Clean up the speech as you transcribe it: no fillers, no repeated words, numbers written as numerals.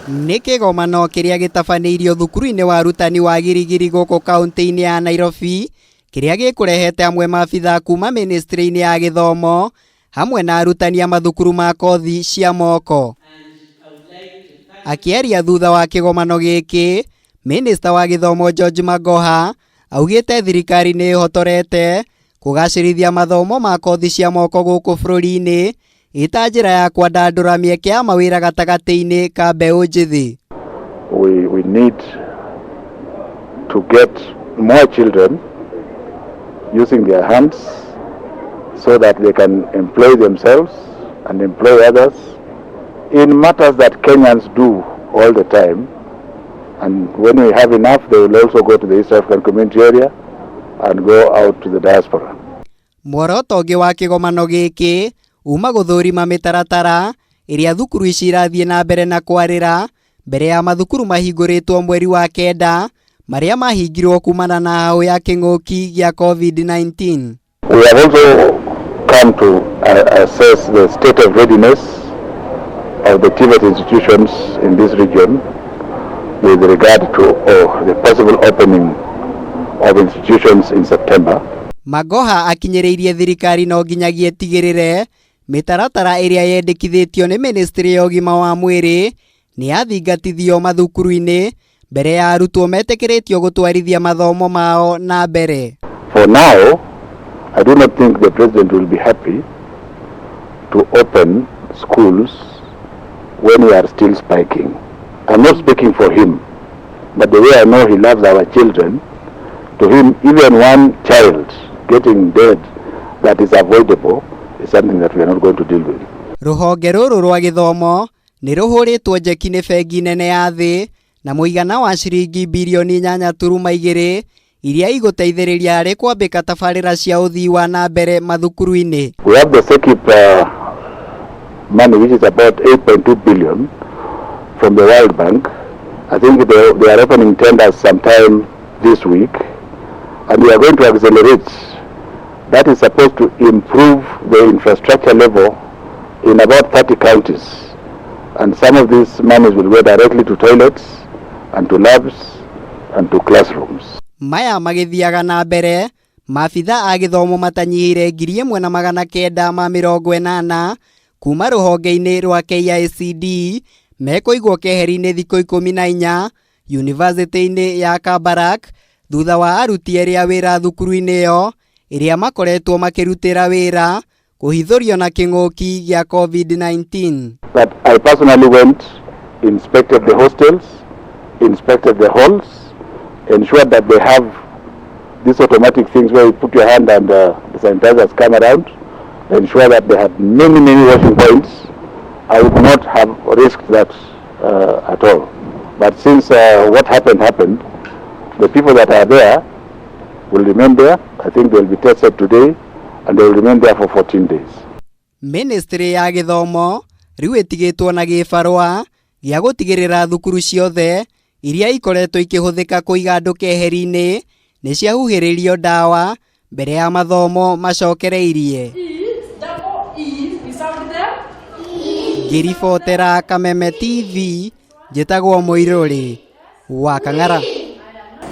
Nĩ kĩgomano kĩrĩa gĩtabanĩirio thukuru-inĩ wa arutani wa Girigiri gũkũ kaunti-inĩ ya Nairobi, kĩrĩa gĩkũrehete amwe maabithaa kuma mĩnĩstrĩ-inĩ ya gĩthomo hamwe na arutani a mathukuru ma kothi cia moko. Akĩaria thutha wa kĩgomano gĩkĩ, Mĩnĩsta wa gĩthomo George Magoha augĩte thirikari nĩ ĩhotorete kũgacĩrithia mathomo ma kothi cia moko gũkũ bũrũri-inĩ ĩta njĩra ya kwandandũra mĩeke ya mawĩra gatagatĩ-inĩ ka mbeũ njĩthĩ. We need to get more children using their hands so that they can employ themselves and employ others in matters that Kenyans do all the time. And when we have enough, they will also go to the East African Community area and go out to the diaspora. Muoroto ũngĩ wa kĩgomano gĩkĩ uma gũthũrima mĩtaratara ĩrĩa thukuru ici irathiĩ na mbere na kwarĩra mbere ya mathukuru mahingũrĩtwo mweri wa kenda marĩa mahingirwo kumana na hau ya kĩng'ũki gĩa COVID-19. We have also come to assess the state of readiness of the TVET institutions in this region with regard to the possible opening of institutions in September. Magoha akinyĩrĩirie thirikari no nginyagia ĩtigĩrĩre mĩtaratara ĩrĩa yendekithĩtio nĩ ministry ya ũgima wa mwĩrĩ nĩ yathingatithio mathukuru-inĩ mbere ya arutwo metĩkĩrĩtio gũtwarithia mathomo mao na mbere. For now, I do not think the president will be happy to open schools when we are still spiking. I'm not speaking for him, but the way I know he loves our children, to him, even one child getting dead that is avoidable is something that we are not going to deal with. Rũhonge rũrũ rwa gĩthomo nĩ rũhũrĩtwo njeki nĩ bengi nene ya thĩ na mũigana wa ciringi birioni 8.2 iria igũteithĩrĩria harĩ kwambĩka tabarĩra cia ũthii wa na mbere mathukuru-inĩ. We have the SEQIP money, which is about 8.2 billion from the World Bank. I think they are opening tenders sometime this week, and we are going to accelerate. That is supposed to improve the infrastructure level in about 30 counties. And some of these monies will go directly to toilets and to labs and to classrooms. Maya magĩthiaga na mbere, maabitha a gĩthomo matanyihĩire 1980 kuma rũhonge-inĩ rwa KICD mekũigwo keheri-inĩ thikũ 14 yunivasĩtĩ-inĩ ya Kabarak thutha wa aruti erĩ a wĩra thukuru-inĩ ĩyo ĩrĩa makoretwo makĩrutĩra wĩra kũhithũrio na kĩng'ũki gĩa COVID-19. That I personally went, inspected the hostels, inspected the halls, ensured that they have these automatic things where you put your hand and the sanitizers come around, ensure that they had many, many washing points. I would not have risked that at all. But since what happened happened, the people that are there will remain there. I think they'll be tested today and they will remain there for 14 days. Ministry ya gĩthomo rĩu ĩtigĩtwo na gĩbarũa gĩa gũtigĩrĩra thukuru ciothe iria ikoretwo ikĩhũthĩka kũiga andũ keheri-inĩ nĩ ciahuhĩrĩrio ndawa mbere ya mathomo macokereirie. Ngĩribotera Kameme TV, njĩtagwo Mũirũrĩ wa Kang'ara.